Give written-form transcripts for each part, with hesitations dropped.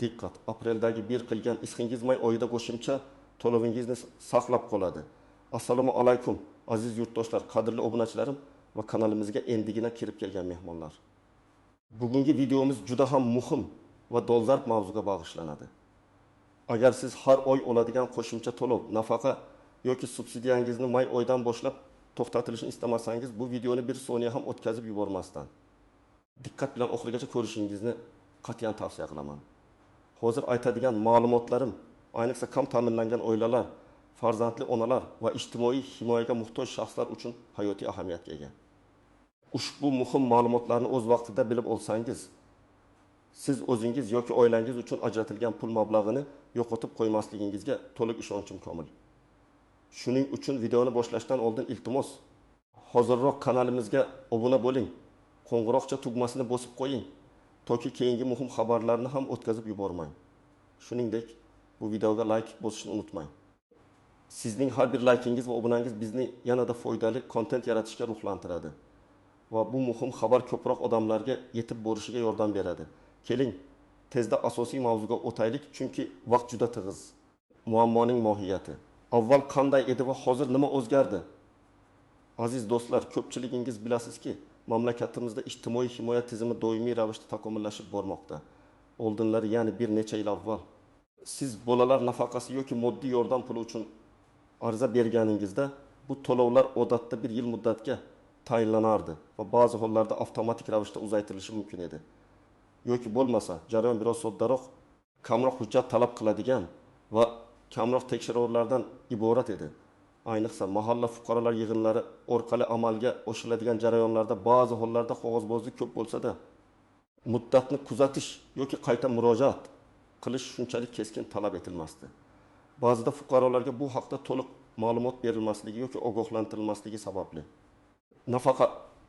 Diqqat! Apreldagi bir qilgan ishingiz may oyida qo'shimcha to'lovingizni saqlab qoladi. Assalomu alaykum, aziz yurtdoshlar, qadrli obunachilarim va kanalimizga endigina kirib kelgan mehmonlar. Bugungi videomiz juda ham muhim va dolzarb mavzuga bag'ishlanadi. Agar siz har oy oladigan qo'shimcha to'lov, nafaqa yoki subsidiyangizni may oyidan boshlab to'xtatilishini istamasangiz, bu videoni bir soniya ham o'tkazib yubormasdan diqqat bilan oxirigacha ko'rishingizni qat'iyan tavsiya qilaman. Hozir aytadigan ma'lumotlarim ayniqsa kam ta'minlangan oilalar, farzandli onalar va ijtimoiy himoyaga muhtoj shaxslar uchun hayotiy ahamiyatga ega. Ushbu muhim ma'lumotlarni o'z vaqtida bilib olsangiz, siz o'zingiz yoki oilangiz uchun ajratilgan pul mablag'ini yo'qotib qo'ymasligingizga to'liq ishonchim komil. Shuning uchun videoni boshlashdan oldin iltimos, hozirroq kanalimizga obuna bo'ling, qo'ng'iroqcha tugmasini bosib qo'ying, toki keyingi muhim xabarlarni ham o'tkazib yubormang. Shuningdek, bu videoga like bosishni unutmang. Sizning har bir likingiz va obunangiz bizni yanada foydali kontent yaratishga ruhlantiradi va bu muhim xabar ko'proq odamlarga yetib borishiga yordam beradi. Keling, tezda asosiy mavzuga o'taylik, chunki vaqt juda tig'iz. Muammoning mohiyati. Avval qanday edi va hozir nima o'zgardi? Aziz do'stlar, ko'pchiligingiz bilasizki, mamlakatimizda ijtimoiy himoya tizimi doimiy ravishda takomillashib bormoqda. Oldinlari, ya'ni bir necha yil avval, siz bolalar nafaqasi yoki moddiy yordam puli uchun ariza berganingizda bu to'lovlar odatda bir yil muddatga tayinlanardi va ba'zi hollarda avtomatik ravishda uzaytirilishi mumkin edi. Yoki bo'lmasa, jarayon biroz soddaroq, kamroq hujjat talab qiladigan va kamroq tekshiruvlardan iborat edi. Ayniqsa mahalla fuqarolar yig'inlari orqali amalga oshiriladigan jarayonlarda ba'zi hollarda qog'ozbozlik ko'p bo'lsa-da, muddatni kuzatish yoki qayta murojaat qilish shunchalik keskin talab etilmasdi. Ba'zida fuqarolarga bu haqda to'liq ma'lumot berilmasligi yoki ogohlantirilmasligi sababli nafaqa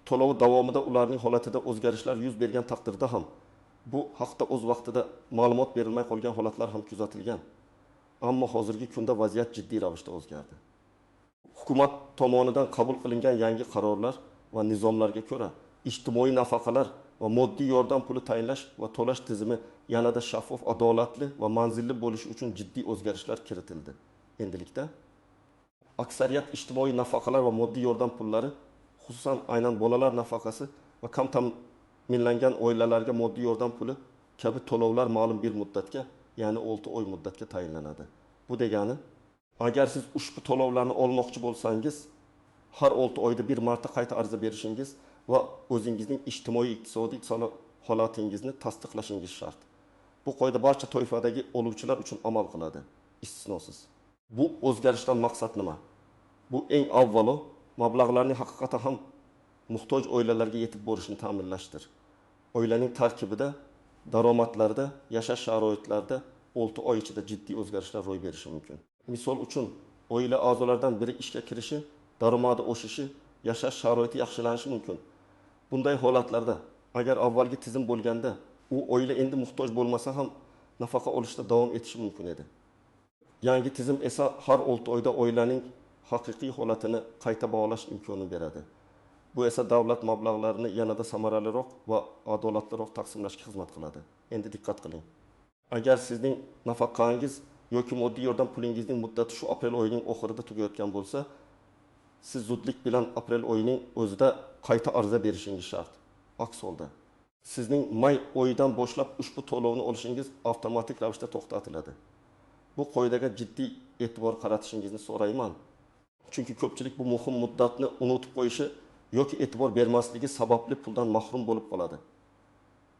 to'lovi davomida ularning holatida o'zgarishlar yuz bergan taqdirda ham bu haqda o'z vaqtida ma'lumot berilmay qolgan holatlar ham kuzatilgan. Ammo hozirgi kunda vaziyat jiddiy ravishda o'zgardi. Hukumat tomonidan qabul qilingan yangi qarorlar va nizomlarga ko'ra ijtimoiy nafaqalar va moddiy yordam puli tayinlash va to'lash tizimi yanada shaffof, adolatli va manzilli bo'lishi uchun jiddiy o'zgarishlar kiritildi. Endilikda aksariyat ijtimoiy nafaqalar va moddiy yordam pullari, xususan aynan bolalar nafaqasi va kam ta'minlangan oilalarga moddiy yordam puli kabi to'lovlar ma'lum bir muddatga, ya'ni 6 oy muddatga tayinlanadi. Bu degani, agar siz ushbu to'lovlarni olmoqchi bo'lsangiz, har 6 oyda bir marta qayta ariza berishingiz va o'zingizning ijtimoiy iqtisodiy holatingizni tasdiqlashingiz shart. Bu qoida barcha toifadagi oluvchilar uchun amal qiladi, istisnosiz. Bu o'zgarishdan maqsad nima? Bu eng avvalo mablag'larning haqiqatan ham muhtoj oilalarga yetib borishini ta'minlashdir. Oilaning tarkibida, daromadlarda, yashash sharoitlarida 6 oy ichida jiddiy o'zgarishlar ro'y berishi mumkin. Misol uchun, oila a'zolaridan biri ishga kirishi, daromadi oshishi, yashash sharoiti yaxshilanishi mumkin. Bunday holatlarda agar avvalgi tizim bo'lganda, u oila endi muhtoj bo'lmasa ham nafaqa olishda davom etishi mumkin edi. Yangi tizim esa har 6 oyda oilaning haqiqiy holatini qayta baholash imkonini beradi. Bu esa davlat mablag'larini yanada samaraliroq va adolatliroq taqsimlashga xizmat qiladi. Endi diqqat qiling. Agar sizning nafaqangiz yoki moddiy yordam pulingizning muddati shu aprel oyining oxirida tugayotgan bo'lsa, siz zudlik bilan aprel oyining o'zida qayta ariza berishingiz shart. Aks holda sizning may oyidan boshlab ushbu to'lovni olishingiz avtomatik ravishda to'xtatiladi. Bu qoidaga jiddiy e'tibor qaratishingizni so'rayman. Chunki ko'pchilik bu muhim muddatni unutib qo'yishi yoki e'tibor bermasligi sababli puldan mahrum bo'lib qoladi.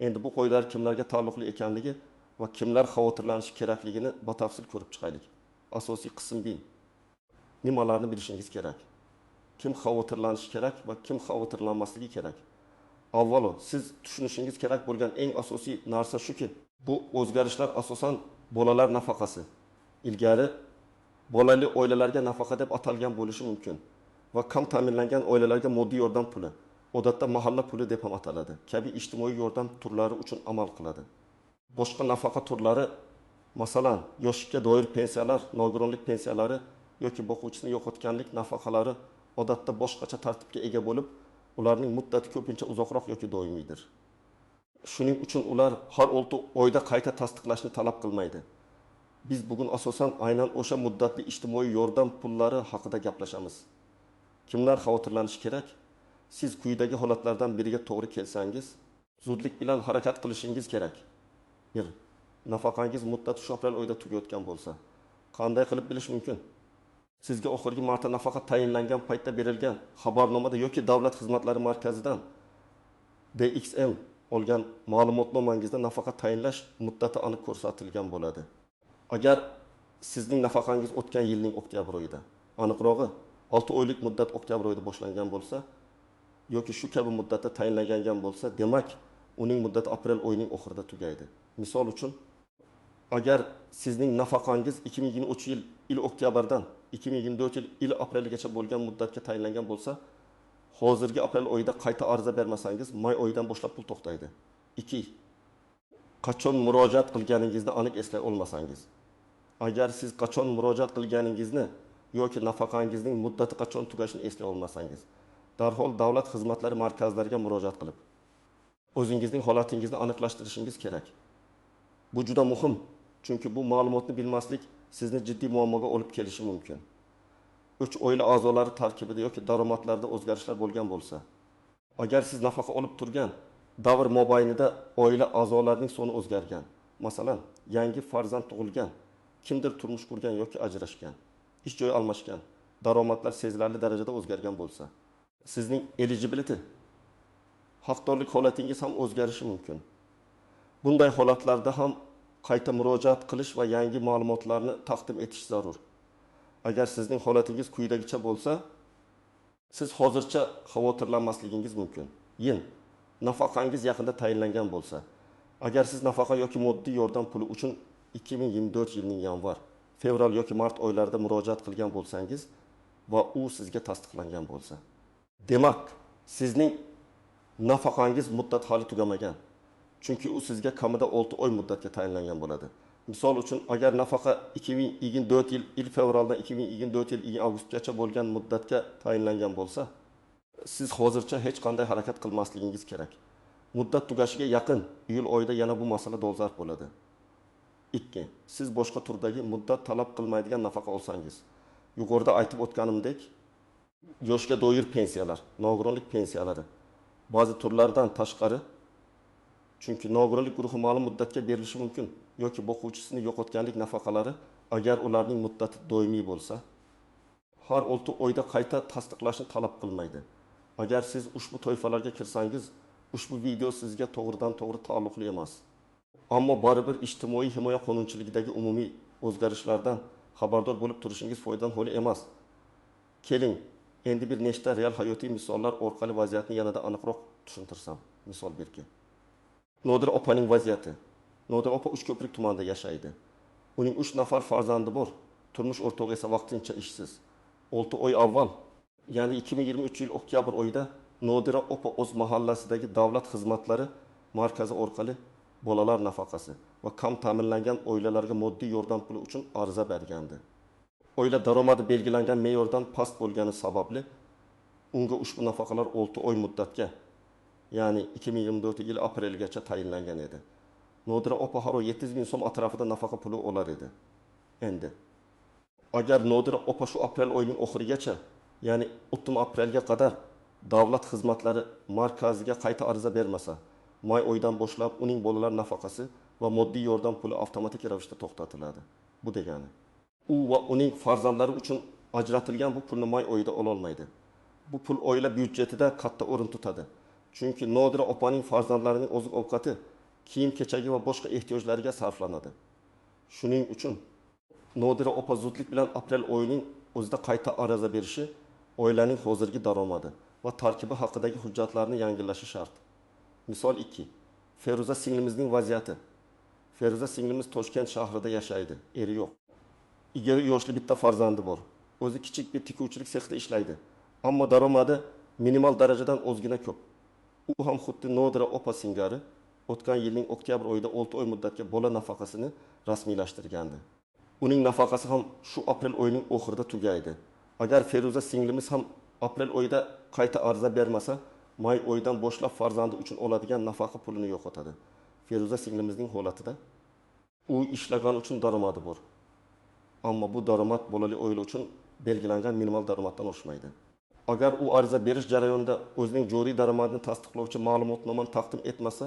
Endi bu qoidalar kimlarga taalluqli ekanligi va kimlar xavotirlanishi kerakligini batafsil ko'rib chiqaylik. Asosiy qism 1. Nimalarni bilishingiz kerak? Kim xavotirlanishi kerak va kim xavotirlanmasligi kerak? Avvalo, siz tushunishingiz kerak bo'lgan eng asosiy narsa shuki, bu o'zgarishlar asosan bolalar nafaqasi, ilgari bolali oilalarga nafaqa deb atalgan bo'lishi mumkin va kam ta'minlangan oilalarga moddiy yordam puli, odatda mahalla puli deb ham ataladi, kabi ijtimoiy yordam turlari uchun amal qiladi. Boshqa nafaqa turlari, masalan, yoshga doir pensiyalar, nogironlik pensiyalari yoki boquvchisini yo'qotganlik nafaqalari odatda boshqacha tartibga ega bo'lib, ularning muddati ko'pincha uzoqroq yoki doimiydir. Shuning uchun ular har 6 oyda qayta tasdiqlashni talab qilmaydi. Biz bugun asosan aynan o'sha muddatli ijtimoiy yordam pullari haqida gaplashamiz. Kimlar xavotirlanishi kerak? Siz quyidagi holatlardan biriga to'g'ri kelsangiz, zudlik bilan harakat qilishingiz kerak. 1. Nafaqangiz muddati shu aprel oyida tugayotgan bo'lsa, qanday qilib bilish mumkin? Sizga oxirgi marta nafaqa tayinlangan paytda berilgan xabarnomada yoki davlat xizmatlari markazidan DXM olgan ma'lumotnomangizda nafaqa tayinlash muddati aniq ko'rsatilgan bo'ladi. Agar sizning nafaqangiz o'tgan yilning oktyabr oyida, aniqrog'i 6 oylik muddat oktyabr oyida boshlangan bo'lsa yoki shu kabi muddatda tayinlangan bo'lsa, demak, uning muddati aprel oyining oxirida tugaydi. Misol uchun, agar sizning nafaqangiz 2023 yil oktyabrdan 2024 yil aprelgacha bo'lgan muddatga tayinlangan bo'lsa, hozirgi aprel oyida qayta ariza bermasangiz, may oyidan boshlab pul to'xtaydi. 2. Qachon murojaat qilganingizni aniq eslay olmasangiz. Agar siz qachon murojaat qilganingizni yoki nafaqangizning muddati qachon tugashini eslay olmasangiz, darhol davlat xizmatlari markazlariga murojaat qilib, o'zingizning holatingizni aniqlashtirishingiz kerak. Bu juda muhim, chunki bu ma'lumotni bilmaslik sizni jiddiy muammoga olib kelishi mumkin. 3 oila a'zolari tarkibida yoki daromadlarda o'zgarishlar bo'lgan bo'lsa, agar siz nafaqa olib turgan davr mobaynida oila a'zolarining soni o'zgargan, masalan, yangi farzand tug'ilgan, kimdir turmush qurgan yoki ajrashgan, ish joyi almashgan, daromadlar sezilarli darajada o'zgargan bo'lsa, sizning eligibility, haqdorlik holatingiz ham o'zgarishi mumkin. Bunday holatlarda ham qayta murojaat qilish va yangi ma'lumotlarni taqdim etish zarur. Agar sizning holatingiz quyidagicha bo'lsa, siz hozircha xavotirlanmasligingiz mumkin. Nafaqangiz yaqinda tayinlangan bo'lsa, agar siz nafaqa yoki moddiy yordam puli uchun 2024 yilning yanvar, fevral yoki mart oylarida murojaat qilgan bo'lsangiz va u sizga tasdiqlangan bo'lsa, demak, sizning nafaqangiz muddat hali tugamagan. Chunki u sizga kamida 6 oy muddatga tayinlangan bo'ladi. Misol uchun, agar nafaqa 2024 yil fevraldan 2024 yil avgustgacha bo'lgan muddatga tayinlangan bo'lsa, siz hozircha hech qanday harakat qilmasligingiz kerak. Muddat tugashiga yaqin iyul oyida yana bu masala dolzarb bo'ladi. 2. Siz boshqa turdagi muddat talab qilmaydigan nafaqa olsangiz, yuqorida aytib o'tganimdek, yoshga doir pensiyalar, nogironlik pensiyalari ba'zi turlardan tashqari, chunki nogironlik guruhi ma'lum muddatga berilishi mumkin yoki boquvchisini yo'qotganlik nafaqalari, agar ularning muddati doimiy bo'lsa, har 6 oyda qayta tasdiqlashni talab qilmaydi. Agar siz ushbu toifalarga kirsangiz, ushbu video sizga to'g'ridan to'g'ri taalluqli emas. Ammo baribir ijtimoiy himoya qonunchiligidagi umumiy o'zgarishlardan xabardor bo'lib turishingiz foydadan xoli emas. Keling, endi bir nechta real hayotiy misollar orqali vaziyatni yanada aniqroq tushuntirsam. Misol 1. Nodira opaning vaziyati. Nodira opa Uchko'prik tumanida yashaydi. Uning 3 nafar farzandi bor. Turmush o'rtog'i esa vaqtincha ishsiz. 6 oy avval, ya'ni 2023 yil oktyabr oyida Nodira opa o'z mahallasidagi davlat xizmatlari markazi orqali bolalar nafaqasi va kam ta'minlangan oilalarga moddiy yordam puli uchun ariza bergandi. Oila daromadi belgilangan me'yordan past bo'lgani sababli unga ushbu nafaqalar 6 oy muddatga, ya'ni 2024 yil aprelgacha tayinlangan edi. Nodira opa har oy 700 ming so'm atrofida nafaqa puli olar edi. Endi agar Nodira opa shu aprel oyining oxirigacha, ya'ni 30 aprelga qadar davlat xizmatlari markaziga qayta ariza bermasa, may oyidan boshlab uning bolalar nafaqasi va moddiy yordam puli avtomatik ravishda to'xtatiladi. Bu degani, u va uning farzandlari uchun ajratilgan bu pulni may oyida ololmaydi. Bu pul oila byudjetida katta o'rin tutadi. Chunki Nodira opaning farzandlarining oziq-ovqati, kiyim-kechagi va boshqa ehtiyojlariga sarflanadi. Shuning uchun Nodira opa zudlik bilan aprel oyining o'zida qayta ariza berishi, oilaning hozirgi daromadi va tarkibi haqidagi hujjatlarni yangilashi shart. Misol 2. Feruza singlimizning vaziyati. Feruza singlimiz Toshkent shahrida yashaydi, eri yo'q. 20 yoshli bitta farzandi bor. O'zi kichik bir tikuvchilik sexida ishlaydi. Ammo daromadi minimal darajadan ozgina ko'p. U ham xuddi Nodira opa singari o'tgan yilning oktyabr oyida 6 oy muddatga bola nafaqasini rasmiylashtirgandi. Uning nafaqasi ham shu aprel oyining oxirida tugaydi. Agar Feruza singlimiz ham aprel oyida qayta ariza bermasa, may oyidan boshlab farzandi uchun oladigan nafaqa pulini yo'qotadi. Feruza singlimizning holatida u ishlagani uchun daromadi bor. Ammo bu daromad bolali oila uchun belgilangan minimal daromaddan oshmaydi. Agar u ariza berish jarayonida o'zining joriy daromadini tasdiqlovchi ma'lumotnomani taqdim etmasa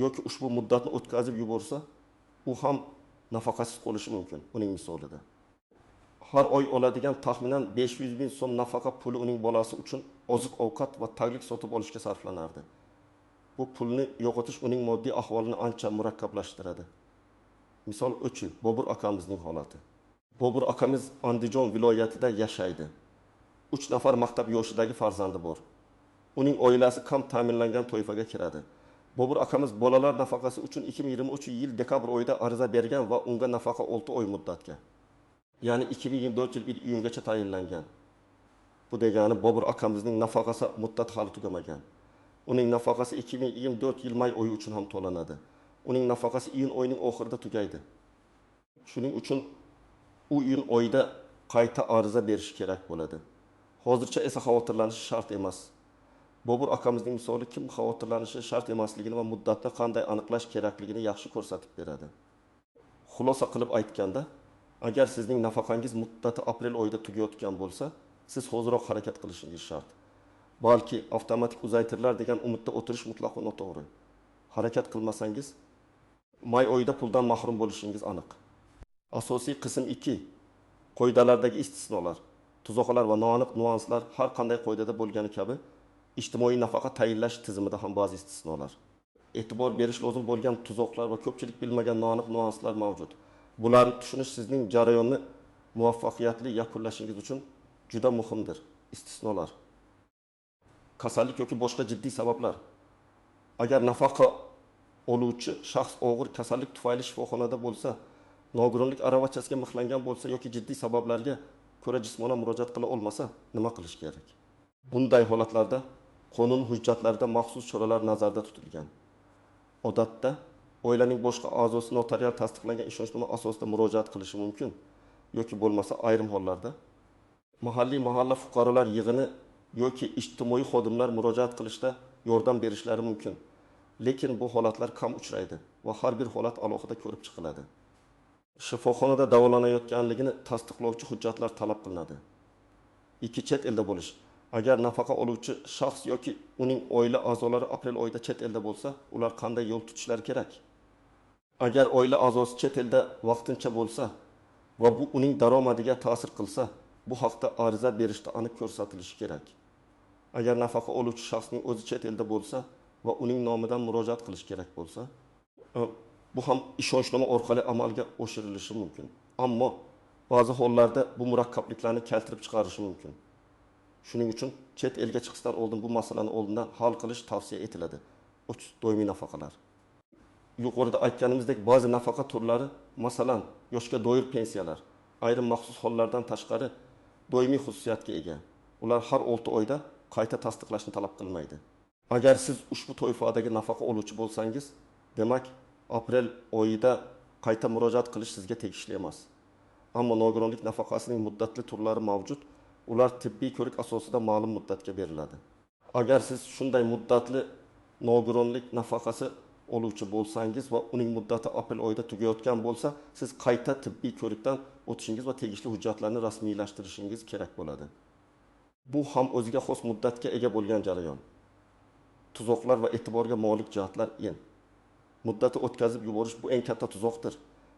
yoki ushbu muddatni o'tkazib yuborsa, u ham nafaqasiz qolishi mumkin uning misolida. Har oy oladigan taxminan 500 ming so'm nafaqa puli uning bolasi uchun oziq-ovqat va taglik sotib olishga sarflanardi. Bu pulni yo'qotish uning moddiy ahvolini ancha murakkablashtiradi. Misol 3, Bobur akamizning holati. Bobur akamiz Andijon viloyatida yashaydi. 3 nafar maktab yoshidagi farzandi bor. Uning oilasi kam ta'minlangan toifaga kiradi. Bobur akamiz bolalar nafaqasi uchun 2023 yil dekabr oyida ariza bergan va unga nafaqa 6 oy muddatga, ya'ni 2024 yil iyungacha tayinlangan. Bu degani Bobur akamizning nafaqasi muddati hali tugamagan. Uning nafaqasi 2024 yil may oyi uchun ham to'lanadi. Uning nafaqasi iyun oyining oxirida tugaydi. Shuning uchun u iyun oyida qayta ariza berishi kerak bo'ladi. Hozircha esa xavotirlanishi shart emas. Bobur akamizning misoli kim xavotirlanishi shart emasligini va muddatni qanday aniqlash kerakligini yaxshi ko'rsatib beradi. Xulosa qilib aytganda, agar sizning nafaqangiz muddati aprel oyida tugayotgan bo'lsa, siz hoziroq harakat qilishingiz shart. Balki avtomatik uzaytirlar degan umidda o'tirish mutlaqo noto'g'ri. Harakat qilmasangiz, may oyida puldan mahrum bo'lishingiz aniq. Asosiy qism 2. Qoidalardagi istisnolar, tuzoqlar va noaniq nuanslar har qanday qoidada bo'lgani kabi ijtimoiy nafaqa tayinlash tizimida ham ba'zi istisnolar. E'tibor berish lozim bo'lgan tuzoqlar va ko'pchilik bilmagan noaniq nuanslar mavjud. Bularni tushunish sizning jarayonni muvaffaqiyatli yakunlashingiz uchun juda muhimdir. Istisnolar. Kasallik yoki boshqa jiddiy sabablar. Agar nafaqa oluvchi shaxs og'ir kasallik tufayli shifoxonada bo'lsa, nogironlik aravachasiga mixlangan bo'lsa yoki jiddiy sabablarga ko'ra jismonan murojaat qila olmasa, nima qilish kerak? Bunday holatlarda qonun hujjatlarida maxsus choralar nazarda tutilgan. Odatda oilaning boshqa a'zosi notarial tasdiqlangan ishonchnoma asosida murojaat qilishi mumkin yoki bo'lmasa ayrim hollarda mahalliy mahalla fuqarolar yig'ini yoki ijtimoiy xodimlar murojaat qilishda yordam berishlari mumkin. Lekin bu holatlar kam uchraydi va har bir holat alohida ko'rib chiqiladi. Shifoxonada davolanayotganligini tasdiqlovchi hujjatlar talab qilinadi. 2. Chet elda bo'lish. Agar nafaqa oluvchi shaxs yoki uning oila a'zolari aprel oyida chet elda bo'lsa, ular qanday yo'l tutishlari kerak? Agar oila a'zosi chet elda vaqtincha bo'lsa va bu uning daromadiga ta'sir qilsa, bu haqda ariza berishda aniq ko'rsatilishi kerak. Agar nafaqa oluvchi shaxsning o'zi chet elda bo'lsa va uning nomidan murojaat qilish kerak bo'lsa, bu ham ishonchnoma orqali amalga oshirilishi mumkin. Ammo ba'zi hollarda bu murakkabliklarni keltirib chiqarishi mumkin. Shuning uchun chet elga chiqishdan oldin bu masalani oldindan hal qilish tavsiya etiladi. 3. Doimiy nafaqalar. Yuqorida aytganimizdek ba'zi nafaqa turlari, masalan, yoshga doir pensiyalar, ayrim maxsus hollardan tashqari doimiy xususiyatga ega. Ular har 6 oyda qayta tasdiqlashni talab qilmaydi. Agar siz ushbu toifadagi nafaqa oluvchi bo'lsangiz, demak, aprel oyida qayta murojaat qilish sizga tegishli emas. Ammo nogironlik nafaqasining muddatli turlari mavjud. Ular tibbiy ko'rik asosida ma'lum muddatga beriladi. Agar siz shunday muddatli nogironlik nafaqasi oluvchi bo'lsangiz va uning muddati aprel oyida tugayotgan bo'lsa, siz qayta tibbiy ko'rikdan o'tishingiz va tegishli hujjatlarni rasmiylashtirishingiz kerak bo'ladi. Bu ham o'ziga xos muddatga ega bo'lgan jarayon. Tuzoqlar va e'tiborga molik jihatlar en. Muddati o'tkazib yuborish bu eng katta tuzoqdir.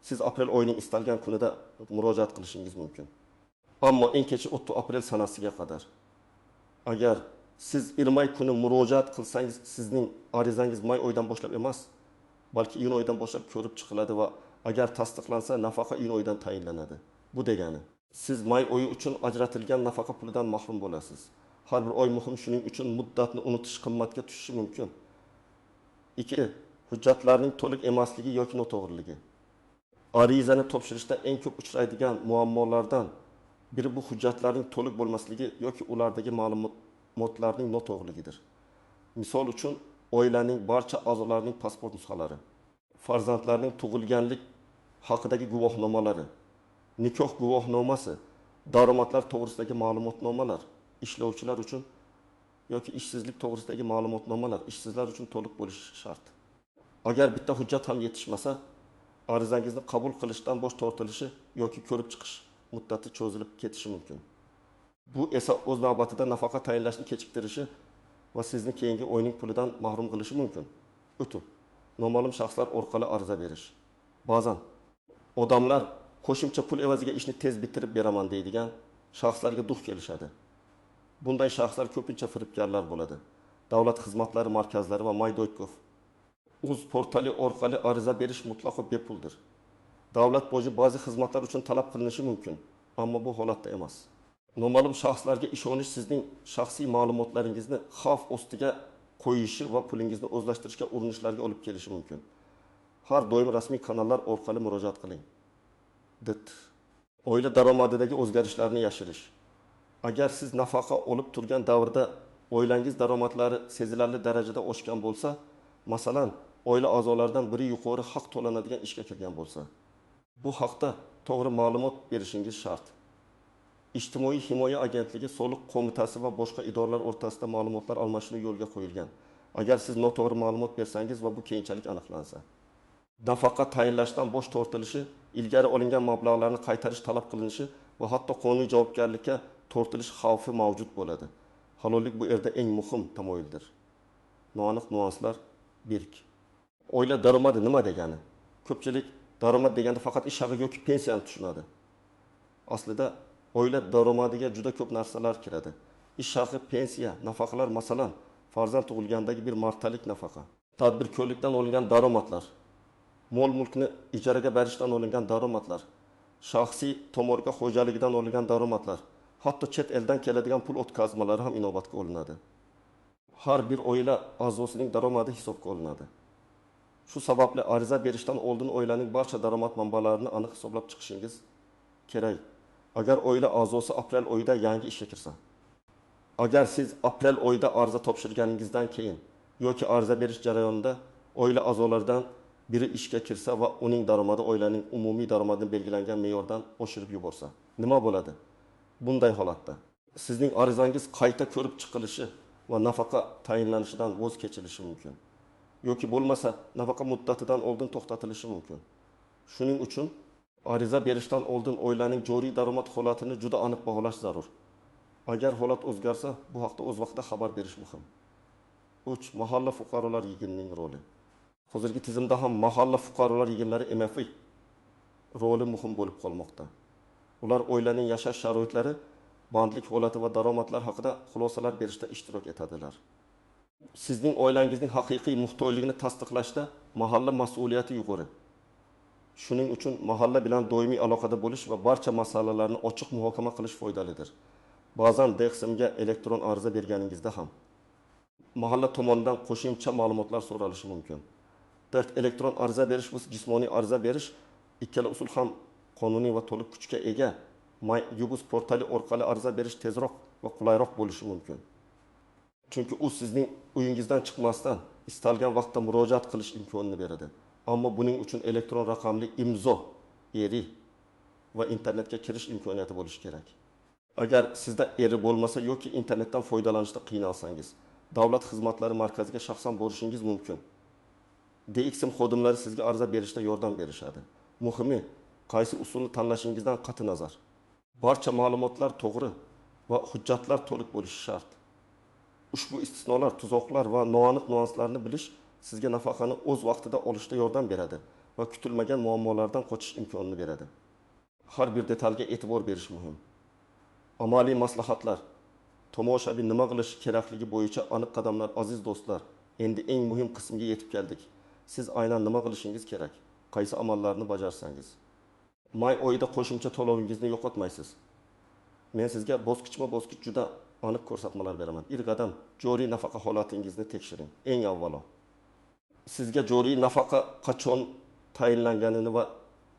Siz aprel oyining istalgan kunida murojaat qilishingiz mumkin. Ammo eng kechi 30 aprel sanasiga qadar. Agar siz 1 may kuni murojaat qilsangiz, sizning arizangiz may oyidan boshlab emas, balki iyun oyidan boshlab ko'rib chiqiladi va agar tasdiqlansa, nafaqa iyun oyidan tayinlanadi. Bu degani, siz may oyi uchun ajratilgan nafaqa pulidan mahrum bo'lasiz. Har bir oy muhim, shuning uchun muddatni unutish qimmatga tushishi mumkin. 2. Hujjatlarning to'liq emasligi yoki noto'g'riligi. Arizani topshirishda eng ko'p uchraydigan muammolardan biri bu hujjatlarning to'liq bo'lmasligi yoki ulardagi ma'lumotlarning noto'g'riligidir. Misol uchun, oilaning barcha a'zolarining pasport nusxalari, farzandlarning tug'ilganlik haqidagi guvohnomalari, nikoh guvohnomasi, daromadlar to'g'risidagi ma'lumotnomalar, ishlovchilar uchun yoki ishsizlik to'g'risidagi ma'lumotnomalar ishsizlar uchun to'liq bo'lishi shart. Agar bitta hujjat ham yetishmasa, arizangizni qabul qilishdan bosh tortilishi yoki ko'rib chiqish muddati cho'zilib ketishi mumkin. Bu esa o'z navbatida nafaqa tayinlashni kechiktirishi va sizni keyingi oyning pulidan mahrum qilishi mumkin. O'tib, noma'lum shaxslar orqali ariza berish. Ba'zan odamlar qo'shimcha pul evaziga ishni tez bitirib beraman deydigan shaxslarga duch kelishadi. Bunday shaxslar ko'pincha firibgarlar bo'ladi. Davlat xizmatlari markazlari va My.gov uz portali orqali ariza berish mutlaqo bepuldir. Davlat boji ba'zi xizmatlar uchun talab qilinishi mumkin, ammo bu holatda emas. Noma'lum shaxslarga ishonish sizning shaxsiy ma'lumotlaringizni xavf ostiga qo'yishi va pulingizni o'zlashtirishga urinishlarga olib kelishi mumkin. Har doim rasmiy kanallar orqali murojaat qiling. Det. Oila daromadidagi o'zgarishlarni yashirish. Agar siz nafaqa olib turgan davrda oilangiz daromadlari sezilarli darajada oshgan bo'lsa, masalan, oila a'zolaridan biri yuqori haq to'lanadigan ishga kirgan bo'lsa, bu haqda to'g'ri ma'lumot berishingiz shart. Ijtimoiy himoya agentligi, soliq qo'mitasi va boshqa idoralar o'rtasida ma'lumotlar almashinuvi yo'lga qo'yilgan. Agar siz noto'g'ri ma'lumot bersangiz va bu keyinchalik aniqlansa, nafaqa tayinlashdan bosh tortilishi, ilgari olingan mablag'larni qaytarish talab qilinishi va hatto qonuniy javobgarlikka tortilish xavfi mavjud bo'ladi. Halollik bu yerda eng muhim tamoyildir. Noaniq nuanslar berk. Oila daromadi nima degani? Ko'pchilik daromad deganda faqat ish haqi yoki pensiyani tushunadi. Aslida oila daromadiga juda ko'p narsalar kiradi. Ish haqi, pensiya, nafaqalar, masalan, farzand tug'ilgandagi bir martalik nafaqa, tadbirkorlikdan olingan daromadlar, mol-mulkni ijaraga berishdan olingan daromadlar, shaxsiy tomorqa xo'jaligidan olingan daromadlar, hatto chet eldan keladigan pul o'tkazmalari ham inobatga olinadi. Har bir oila a'zosining daromadi hisobga olinadi. Shu sababli ariza berishdan oldin oilaning barcha daromad manbalarini aniq hisoblab chiqishingiz kerak. Agar oila a'zosi aprel oyida yangi ishga kirsa, agar siz aprel oyida ariza topshirganingizdan keyin yoki ariza berish jarayonida oila a'zolaridan biri ishga kirsa va uning daromadi oilaning umumiy daromadini belgilangan me'yordan oshirib yuborsa, nima bo'ladi? Bunday holatda sizning arizangiz qayta ko'rib chiqilishi va nafaqa tayinlanishidan voz kechilishi mumkin yoki bo'lmasa nafaqa muddatidan oldin to'xtatilishi mumkin. Shuning uchun ariza berishdan oldin oilaning joriy daromad holatini juda aniq baholash zarur. Agar holat o'zgarsa, bu haqda o'z vaqtida xabar berish muhim. 3. Mahalla fuqarolar yig'inining roli. Hozirgi tizimda ham mahalla fuqarolar yig'inlari MFI roli muhim bo'lib qolmoqda. Ular oilaning yashash sharoitlari, bandlik holati va daromadlar haqida xulosalar berishda ishtirok etadilar. Sizning oilangizning haqiqiy muhtojligini tasdiqlashda mahalla mas'uliyati yuqori. Shuning uchun mahalla bilan doimiy aloqada bo'lish va barcha masalalarni ochiq muhokama qilish foydalidir. Ba'zan DXMga elektron ariza berganingizda ham mahalla tomonidan qo'shimcha ma'lumotlar so'ralishi mumkin. 4. Elektron ariza berish va jismoniy ariza berish ikkala usul ham qonuniy va to'liq kuchga ega. MyYubus portali orqali ariza berish tezroq va qulayroq bo'lishi mumkin. Chunki u sizning uyingizdan chiqmasdan istalgan vaqtda murojaat qilish imkonini beradi. Ammo buning uchun elektron raqamli imzo, ERI va internetga kirish imkoniyati bo'lishi kerak. Agar sizda ERI bo'lmasa yoki internetdan foydalanishda qiynalsangiz, davlat xizmatlari markaziga shaxsan borishingiz mumkin. DXM xodimlari sizga ariza berishda yordam berishadi. Muhimi, qaysi usulni tanlashingizdan qat'i nazar, barcha ma'lumotlar to'g'ri va hujjatlar to'liq bo'lishi shart. Ushbu istisnolar, tuzoqlar va noaniq nuanslarni bilish sizga nafaqani o'z vaqtida olishda yordam beradi va kutilmagan muammolardan qochish imkonini beradi. Har bir detalga e'tibor berish muhim. Amaliy maslahatlar, tomoshabin nima qilish kerakligi bo'yicha aniq qadamlar. Aziz do'stlar, endi eng muhim qismga yetib keldik. Siz aynan nima qilishingiz kerak? Qaysi amallarni bajarsangiz may oyida qo'shimcha to'lovingizni yo'qotmaysiz. Men sizga bosqichma-bosqich juda aniq ko'rsatmalar beraman. Ilk qadam joriy nafaqa holatingizni tekshiring. Eng avvalo sizga joriy nafaqa qachon tayinlanganini va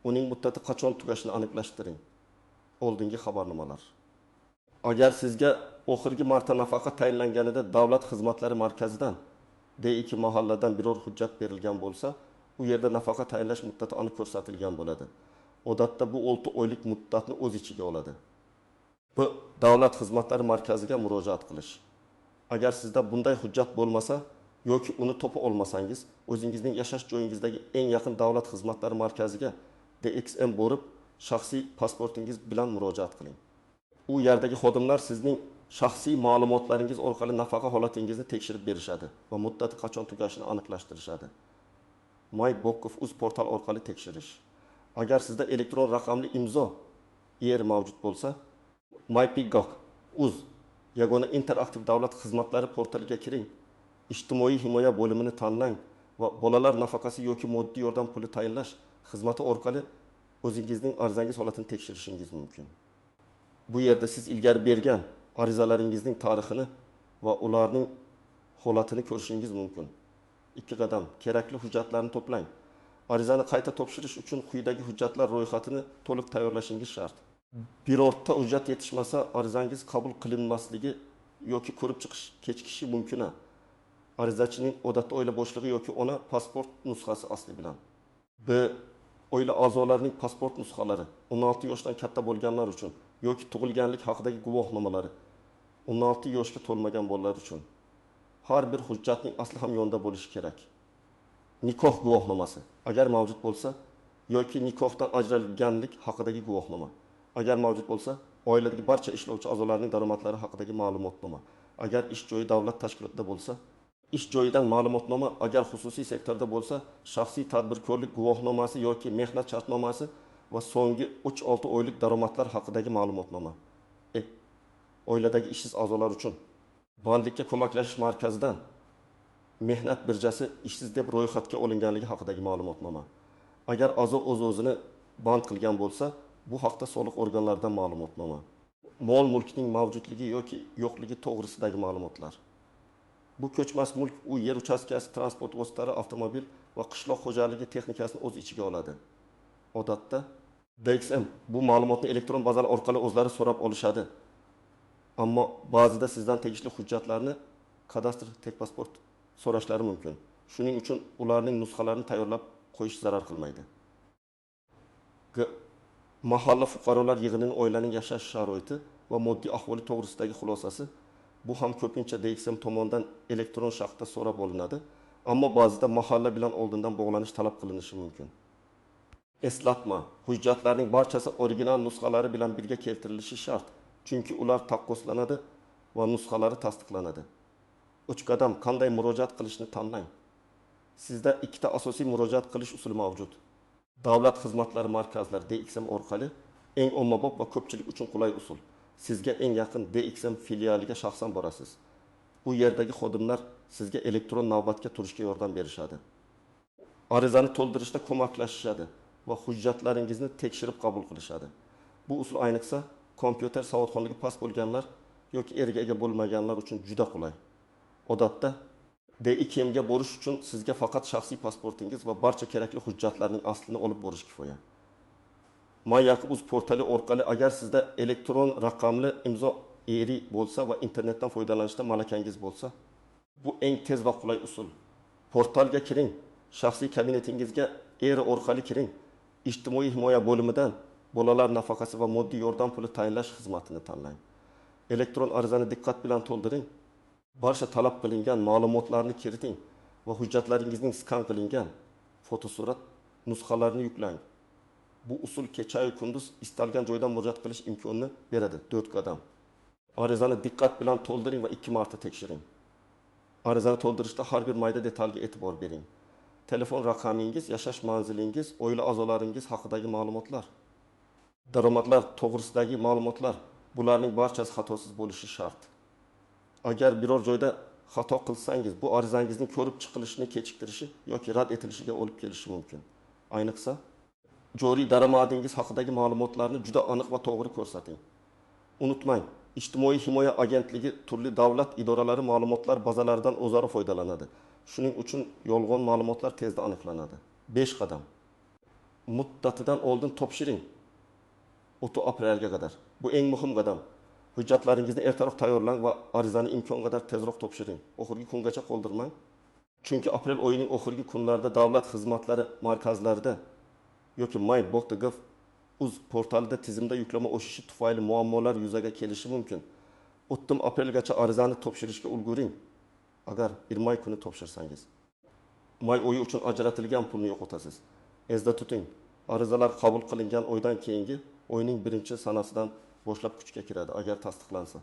uning muddati qachon tugashini aniqlashtiring. Oldingi xabarnomalar. Agar sizga oxirgi marta nafaqa tayinlanganida davlat xizmatlari markazidan D2 mahalladan biror hujjat berilgan bo'lsa, u yerda nafaqa tayinlash muddati aniq ko'rsatilgan bo'ladi. Odatda bu 6 oylik muddatni o'z ichiga oladi. Bu davlat xizmatlari markaziga murojaat qilish. Agar sizda bunday hujjat bo'lmasa yoki uni topa olmasangiz, o'zingizning yashash joyingizdagi eng yaqin davlat xizmatlari markaziga DXM borib, shaxsiy pasportingiz bilan murojaat qiling. U yerdagi xodimlar sizning shaxsiy ma'lumotlaringiz orqali nafaqa holatingizni tekshirib berishadi va muddati qachon tugashini aniqlashtirishadi. My.gov.uz portal orqali tekshirish. Agar sizda elektron raqamli imzo ER mavjud bo'lsa, My.gov.uz yagona interaktiv davlat xizmatlari portaliga kiring. Ijtimoiy himoya bo'limini tanlang va bolalar nafaqasi yoki moddiy yordam puli tayinlash xizmati orqali o'zingizning arizangiz holatini tekshirishingiz mumkin. Bu yerda siz ilgari bergan arizalaringizning tarixini va ularning holatini ko'rishingiz mumkin. 2 qadam. Kerakli hujjatlarni to'plang. Arizani qayta topshirish uchun quyidagi hujjatlar ro'yxatini to'liq tayyorlashingiz shart. Birorta hujjat yetishmasa, arizangiz qabul qilinmasligi yoki ko'rib chiqish kechikishi mumkin. Arizachining odatda oila boshlig'i yoki ona pasport nusxasi asli bilan. B. Oila a'zolarining pasport nusxalari 16 yoshdan katta bo'lganlar uchun yoki tug'ilganlik haqidagi guvohnomalari 16 yoshga to'lmagan bolalar uchun. Har bir hujjatning asli ham yonida bo'lishi kerak. Nikoh guvohnomasi agar mavjud bo'lsa yoki nikohdan ajralganlik haqidagi guvohnoma. Agar mavjud bo'lsa, oiladagi barcha ishlovchi a'zolarning daromadlari haqidagi ma'lumotnoma. Agar ish joyi davlat tashkilotida bo'lsa, ish joyidan ma'lumotnoma, agar xususiy sektorda bo'lsa, shaxsiy tadbirkorlik guvohnomasi yoki mehnat shartnomasi va so'nggi 3-6 oylik daromadlar haqidagi ma'lumotnoma. Oiladagi ishsiz a'zolar uchun bandlikka ko'maklashish markazidan mehnat birjasi ishsiz deb ro'yxatga olinganligi haqidagi ma'lumotnoma. Agar a'zo o'z-o'zini band qilgan bo'lsa, bu haqda soliq organlaridan ma'lumotnoma. Mol-mulkning mavjudligi yoki yo'qligi to'g'risidagi ma'lumotlar. Bu ko'chmas mulk u yer uchastkasi, transport vositalari, avtomobil va qishloq xo'jaligi texnikasini o'z ichiga oladi. Odatda DXM bu ma'lumotni elektron bazalar orqali o'zlari so'rab olishadi. Ammo ba'zida sizdan tegishli hujjatlarni kadastr tekpasport so'rashlari mumkin. Shuning uchun ularning nusxalarini tayyorlab qo'yish zarar qilmaydi. Mahalla fuqarolar yig'inining oilaning yashash sharoiti va moddiy ahvoli to'g'risidagi xulosasi bu ham ko'pincha DXM tomonidan elektron shaklda so'rab olinadi, ammo ba'zida mahalla bilan oldindan bog'lanish talab qilinishi mumkin. Eslatma: hujjatlarning barchasi original nusxalari bilan birga keltirilishi shart, chunki ular taqqoslanadi va nusxalari tasdiqlanadi. 3 qadam. Qanday murojaat qilishni tanlang. Sizda ikkita asosiy murojaat qilish usuli mavjud. Davlat xizmatlari markazlari DXM orqali eng ommabop va ko'pchilik uchun qulay usul. Sizga eng yaqin DXM filialiga shaxsan borasiz. U yerdagi xodimlar sizga elektron navbatga turishga yordam berishadi. Arizani to'ldirishda ko'maklashishadi va hujjatlaringizni tekshirib qabul qilishadi. Bu usul ayniqsa kompyuter savodxonligi past bo'lganlar yoki erga ega bo'lmaganlar uchun juda qulay. Odatda DXMga borish uchun sizga faqat shaxsiy pasportingiz va barcha kerakli hujjatlarning aslini olib borish kifoya. My.uz portali orqali agar sizda elektron raqamli imzo ERI bo'lsa va internetdan foydalanishda malakangiz bo'lsa, bu eng tez va qulay usul. Portalga kiring, shaxsiy kabinetingizga ERI orqali kiring, ijtimoiy himoya bo'limidan bolalar nafaqasi va moddiy yordam puli tayinlash xizmatini tanlang. Elektron arizani diqqat bilan to'ldiring. Barcha talab qilingan ma'lumotlarni kiriting va hujjatlaringizning skan qilingan fotosurat nusxalarini yuklang. Bu usul kecha-yu kunduz istalgan joydan murojaat qilish imkonini beradi. 4 qadam. Arizani diqqat bilan to'ldiring va 2 marta tekshiring. Arizani to'ldirishda har bir mayda detalga e'tibor bering. Telefon raqamingiz, yashash manzilingiz, oila a'zolaringiz haqidagi ma'lumotlar, daromadlar to'g'risidagi ma'lumotlar, bularning barchasi xatosiz bo'lishi shart. Agar biror joyda xato qilsangiz, bu arizangizning ko'rib chiqilishini kechiktirishi yoki rad etilishiga olib kelishi mumkin. Ayniqsa, joriy daromadingiz haqidagi ma'lumotlarni juda aniq va to'g'ri ko'rsating. Unutmang, Ijtimoiy himoya agentligi turli davlat idoralari ma'lumotlar bazalaridan o'zaro foydalanadi. Shuning uchun yolg'on ma'lumotlar tezda aniqlanadi. 5 qadam. Muddatidan oldin topshiring. 30 aprelga qadar. Bu eng muhim qadam. Hujjatlaringizni ertaroq tayyorlang va arizani imkon qadar tezroq topshiring. Oxirgi kungacha qoldirmang. Chunki aprel oyining oxirgi kunlarida davlat xizmatlari markazlarida yoki my.gov.uz portalida tizimda yuklama oshishi tufayli muammolar yuzaga kelishi mumkin. 10 aprelgacha arizani topshirishga ulguring. Agar 1 may kuni topshirsangiz, may oyi uchun ajratilgan pulni yo'qotasiz. Esda tuting, arizalar qabul qilingan oydan keyingi oyning birinchi sanasidan boshlab kuchga kiradi, agar tasdiqlansa.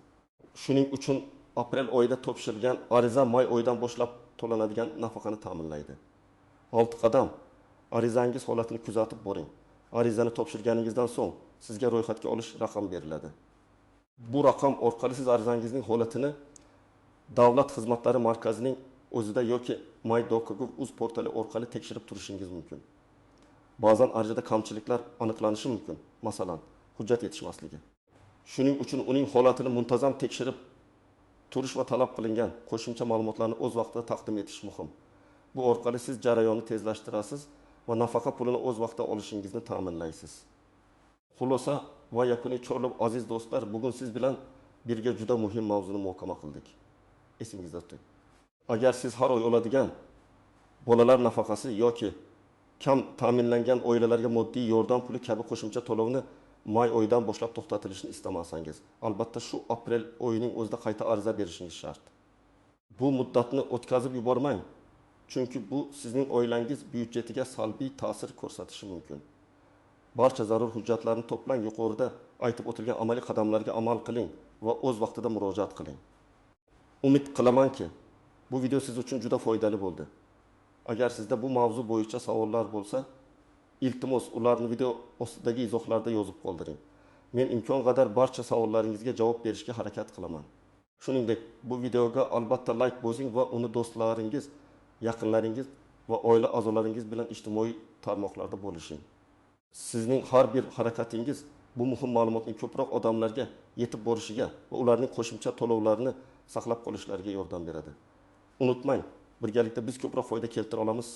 Shuning uchun aprel oyida topshirilgan ariza may oyidan boshlab to'lanadigan nafaqani ta'minlaydi. 6 qadam. Arizangiz holatini kuzatib boring. Arizani topshirganingizdan so'ng sizga ro'yxatga olish raqami beriladi. Bu raqam orqali siz arizangizning holatini Davlat xizmatlari markazining o'zida yoki my.gov.uz portali orqali tekshirib turishingiz mumkin. Ba'zan arizada kamchiliklar aniqlanishi mumkin, masalan, hujjat yetishmasligi. Shuning uchun uning holatini muntazam tekshirib turish va talab qilingan qo'shimcha ma'lumotlarni o'z vaqtida taqdim etish muhim. Bu orqali siz jarayonni tezlashtirasiz va nafaqa pulini o'z vaqtida olishingizni ta'minlaysiz. Xulosa va yakuniy chorlab aziz do'stlar, bugun siz bilan birga juda muhim mavzuni muhokama qildik. Esingizda tuting. Agar siz har oy oladigan bolalar nafaqasi yoki kam ta'minlangan oilalarga moddiy yordam puli kabi qo'shimcha to'lovni may oyidan boshlab to'xtatilishini istamasangiz, albatta shu aprel oyining o'zida qayta ariza berishingiz shart. Bu muddatni o'tkazib yubormang, chunki bu sizning oilangiz byudjetiga salbiy ta'sir ko'rsatishi mumkin. Barcha zarur hujjatlarni to'plang, yuqorida aytib o'tilgan amaliy qadamlarga amal qiling va o'z vaqtida murojaat qiling. Umid qilamanki, bu video siz uchun juda foydali bo'ldi. Agar sizda bu mavzu bo'yicha savollar bo'lsa, iltimos ularni video ostidagi izohlarda yozib qoldiring. Men imkon qadar barcha savollaringizga javob berishga harakat qilaman. Shuningdek, bu videoga albatta like bosing va uni do'stlaringiz, yaqinlaringiz va oila a'zolaringiz bilan ijtimoiy tarmoqlarda bo'lishing. Sizning har bir harakatingiz bu muhim ma'lumotning ko'proq odamlarga yetib borishiga va ularning qo'shimcha to'lovlarni saqlab qolishlariga yordam beradi. Unutmang, birgalikda biz ko'proq foyda keltira olamiz.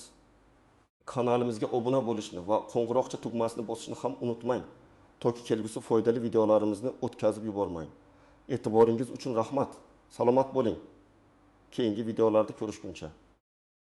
Kanalimizga obuna bo'lishni va qo'ng'iroqcha tugmasini bosishni ham unutmang, toki kelgusi foydali videolarimizni o'tkazib yubormang. E'tiboringiz uchun rahmat. Salomat bo'ling. Keyingi videolarda ko'rishguncha.